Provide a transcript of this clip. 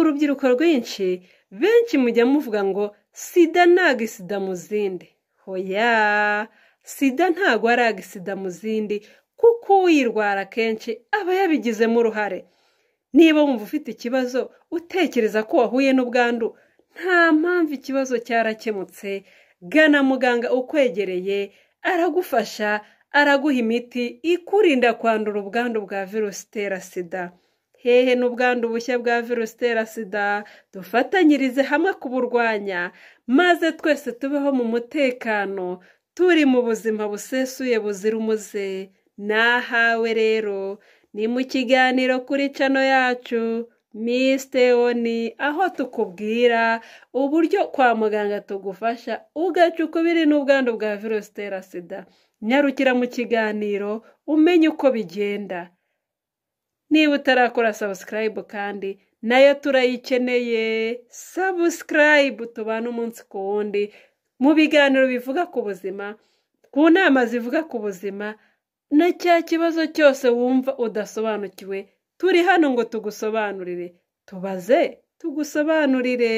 Urubyiruko rwinshi, benshi mujya muvuga ngo sida ni agisida mu zindi. Hoya, sida ntabwo ari agisida mu zindi, kuko uyirwara akenshi aba yabigizemo uruhare. Niba wumva ufite ikibazo, utekereza ko wahuye n'ubwandu, nta mpamvu, ikibazo cyarakemutse. Gana muganga ukwegereye, aragufasha, araguha imiti ikurinda kwandura ubwandu bwa virusi itera sida. Hehe n'ubwandu bushya bwa virusi itera sida! Dufatanyirize hamwe kuburwanya, maze twese tubeho mu mutekano, turi mu buzima busesuye buzira umuze. Nahawe rero ni mu kiganiro kuri channel yacu Miss Oni, aho tukubwira uburyo kwa muganga tugufasha ugaca ukubiri n'ubwandu bwa virusi itera sida. Nyarukira mu kiganiro umenye uko bigenda. Niba utarakora subscribe kandi nayo turayikeneye, subscribe, tubane umunsi ku wundi mu biganiro bivuga ku buzima, ku nama zivuga ku buzima, na cya kibazo cyose wumva udasobanukiwe, turi hano ngo tugusobanurire. Tubaze tugusobanurire.